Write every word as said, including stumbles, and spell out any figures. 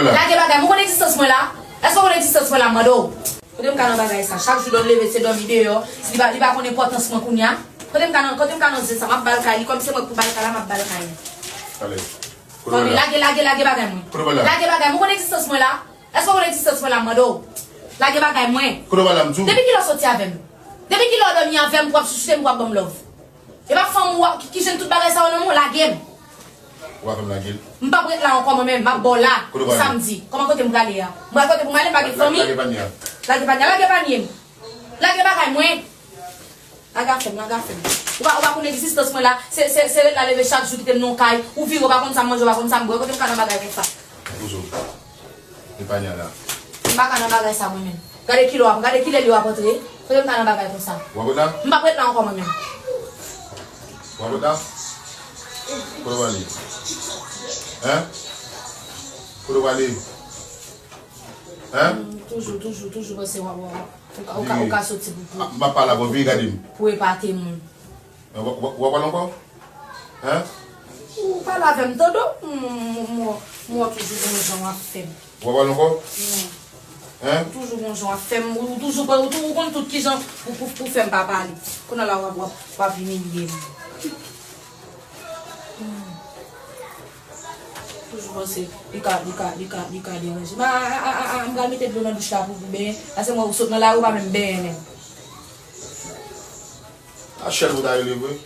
Lage bagay mwen, ou konn egzistans mwen la? Èske ou konn egzistans mwen la, m mande w? Kote m ka nan bagay sa? Chak jou lè w leve, se dòmi deyò. Li pa, li pa konn enpòtans mwen kounye a. Kote m ka nan, kote m ka nan zen sa? M ap ba l kay li, kòm se mwen k pou ba l kay la, m ap ba l kay li. Lage, lage, lage bagay mwen. Lage bagay mwen, ou konn egzistans mwen la? Èske ou konn egzistans mwen la, m mande w? Lage bagay mwen. Depi kilè w soti avè m? Depi kilè w dòmi avè m pou w ap chouchoute m, pou w ap ban m love? E pa fanm ou a ki, ki jwenn tout bagay sa yo nan men w, lage m. Ou pa fè m lage l. M p ap ret la ankò mwen menm, m ap ba w la pou samdi. Kòman kote m prale a? M pral kote pou m ale, m pa gen fanmi. Lage panye a. Lage panye a, lage panye m. Lage bagay mwen. Lage afè m, lage afè m. Ou pa, ou pa konn egzistans mwen la. Se, se, se ret la leve chak jou kite m nan kay. Ou vire, ou pa konn sa m manje, ou pa konn sa m bwè. Kote m ka nan bagay konsa? Bozo. Epanya la. M pa ka nan bagay sa mwen menm. Gade kilè w ap, gade kilè li w ap antre. Kote m ka nan bagay konsa? W ap ret la? M p ap ret la ankò mwen menm. W ap ret la? Kote w ale? Hein? Kote w ale? Hein? Toujou, toujou, toujou panse w ap, w ap, w ap, ou ka, ou ka soti pou, pou, m ap pale avè w, vire gade m, pou epate moun. W ap, w ap, w ap pale ankò? Hein? Ou pale avè m, tande w? M, m, m, m, m wè w toujou gon jan w ap fè m. W ap pale ankò? Hein? Ou toujou gon jan w ap fè m, ou toujou, ou tou, ou konn tout kijan pou, pou, pou fè m pa pale. Kounye a la w ap, w ap, w ap imilye m. Toujou panse li ka, li ka, li ka, li ka deranje. Ma, a, a, a, a, m pral mete dlo nan douch la pou, pou benyen. Paske mwen ou sot nan lari, ou pa menm benyen menm. A chèn ou ta rele vre?